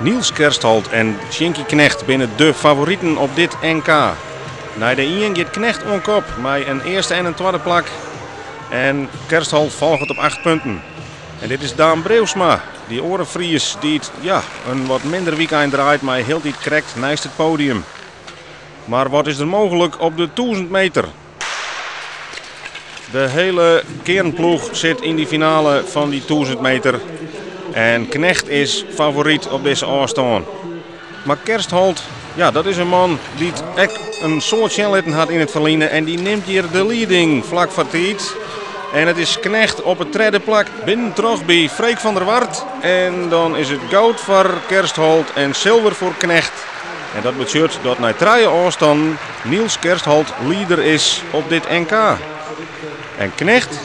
Niels Kerstholt en Sjinkie Knegt binne de favoriten op dit NK. Nei de ien giet Knegt oan kop mei in earste en in twadde plak. En Kerstholt folget op 8 punten. En dit is Daan Breeuwsma, dy oare Fries dy't ja, in wat minder wykein draait mei hieltyd krekt neist it poadium. Mar wat is der mooglik op de 1000 meter? De hiele kearnploech sit yn dy finale fan dy 1000 meter. En Knegt is favoryt op dizze ôfstân. Mar Kerstholt, ja, dat is in man dy't ek in soad sjen litten hat yn it ferline. En dy nimt hjir de lieding flak foar tiid. En it is Knegt op it tredde plak binnentroch by Freek van der Wart. En dan is it goud foar Kerstholt en silver foar Knegt. En dat betsjut dat nei trije ôfstannen Niels Kerstholt lieder is op dit NK. En Knegt,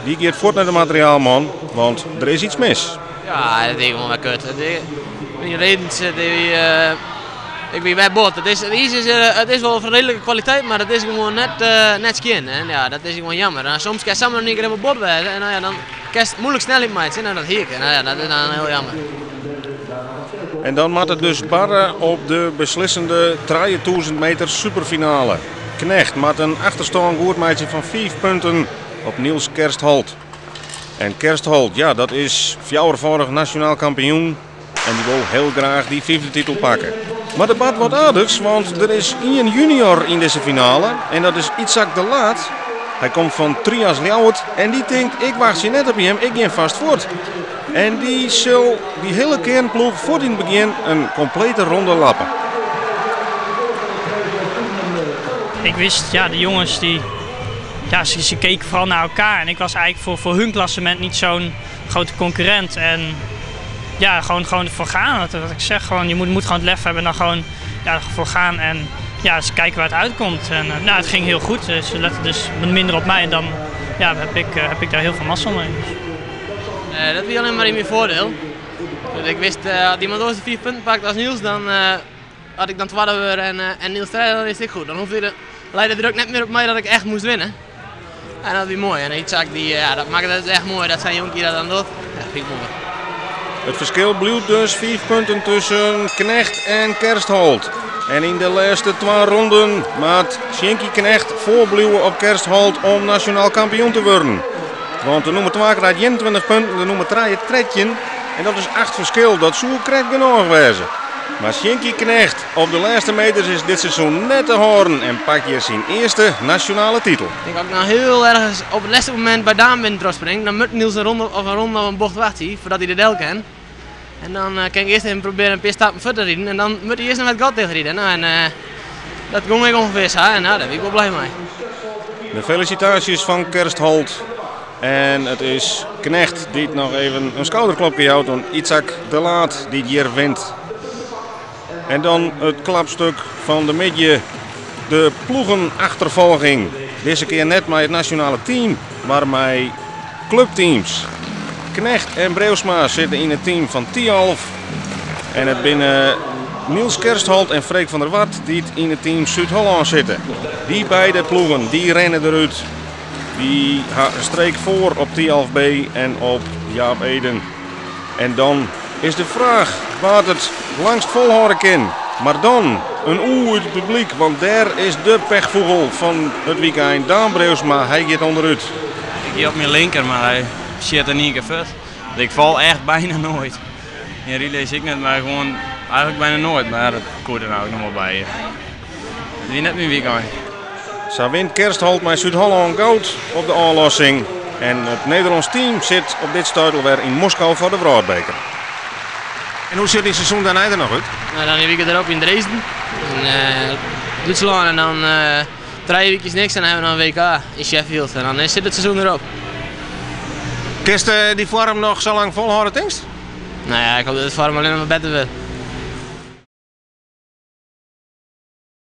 dy giet fuort nei de materiaalman, want der is yts mis. Ja, dat wie gewoan wer kut. Myn redens, die, ik wie wer bot. It is, it iis is, it is wol fan reedlike kwaliteit, mar it is gewoan net, net skjin. En ja, dat is gewoan jammer. En soms kin samar in kear even bot wêze en nou ja, dan kinst muoilik snelheid meitsje. Nou, dat hie ik. En nou ja, dat is dan hiel jammer. En dan moat it dus barre op de beslissende 3000 meter superfinale. Knegt moat in achterstân goed meitsje fan 5 punten op Niels Kerstholt. En Kerstholt, ja, dat is fjouwerfâldich nasjonaal kampioen. En dy wol hiel graach dy fyfde titel pakke. Mar der bart wat aardichs, want der is ien junior yn dizze finale. En dat is Itzhak de Laat. Hy komt fan Trias Ljouwert en dy tinkt, ik wachtsje net op jim, ik gean fast fuort. En dy sil dy hiele kearnploech fuort yn it begjin in komplete ronde lappe. Ik wist, ja, de jongens die, ja, ze keken vooral naar elkaar. En ik was eigenlijk voor hun klassement niet zo'n grote concurrent. En ja, gewoon ervoor gaan. Wat ik zeg, gewoon, je moet gewoon het lef hebben en dan gewoon, ja, ervoor gaan. En ja, eens kijken waar het uitkomt. En nou, het ging heel goed. Ze letten dus minder op mij en dan, ja, heb ik daar heel veel mazzel mee. Dat wie allinnich mar yn myn foardiel. Dus ik wist, as iemand oars de 5 punten pakt as Niels, dan as ik dan twadde wurd en Niels tredde, dan is it ek goed. Dan hoefde de, lei de druk net mear op my dat ik echt moast winne. En dat wie moai. En Itzhak, die, ja, dat makket it echt moai dat sa'n jonkje dat dan docht. Ja, fyn ik moai. It ferskil bliuwt dus 5 punten tusken Knegt en Kerstholt. En yn de lêste 2 ronden moat Sjinkie Knegt foarbliuwe op Kerstholt om nasjonaal kampioen te wurden. Want de nûmer 2 krijt 21 punten, de nûmer 3 13. En dat is 8 ferskil, dat soe krekt genôch wêze. Mar Sjinkie Knegt op de lêste meters is dit seizoen net te hâlden en pakt hjir syn earste nasjonale titel. Ik tink as ik nou hiel ergens op it lêste momint by Daan binnen trochspring, dan moat Niels in ronde of in ronde of in bocht wachtsje foardat hy der del kin. En dan kin ik earst even probearje in pear stappen fuort te riden en dan moat hy earst noch it gat ticht riden. Nou, en dat gong ek ûngefear sa en nou, dêr wie ik wol blij mei. De felisitaasjes fan Kerstholt. En it is Knegt dy't noch even in skouderklopke jout oan Itzhak de Laat dy't hjir wint. En dan it klapstuk fan de middei, de ploegenachterfolging. Dizze kear net mei it nasjonale team, mar mei klupteams. Knegt en Breeuwsma sitte yn it team fan Thialf. En it binne Niels Kerstholt en Freek van der Wart dy't yn it team Súd-Hollân sitte. Dy beide ploegen die rinne derút. Dy ha in streek foar op Thialf B en op Jaap Eden. En dan is de fraach wa't it langst folhâlde kin. Mar dan in oe út it publyk, want dêr is de pechfûgel fan it wykein, Daan Breeuwsma. Hy giet ûnderút. Ik gie op myn linker, mar hy sjit in ien kear fuort. Ik fal echt byna noait. Yn relays ek net, mar gewoan eigentlik byna noait. Mar dat koe der no ek noch wol by. It wie net myn wykein. Sa wint Kerstholt mei Súd-Hollân goud op de ôflossing. En it Nederlânsk team sit op dit stuit alwer yn Moskou foar de wrâldbeker. En hoe sjocht dyn seizoen dêrnei der noch út? Nou, dan de wike derop yn Dresden, yn Dútslân. En dan 3 wykjes niks en dan hawwe we noch in WK yn Sheffield. En dan sit it seizoen derop. Kinst dy foarm noch sa lang folhâlde, tinkst? Nou ja, ik hoop dat de foarm allinnich mar better wurdt.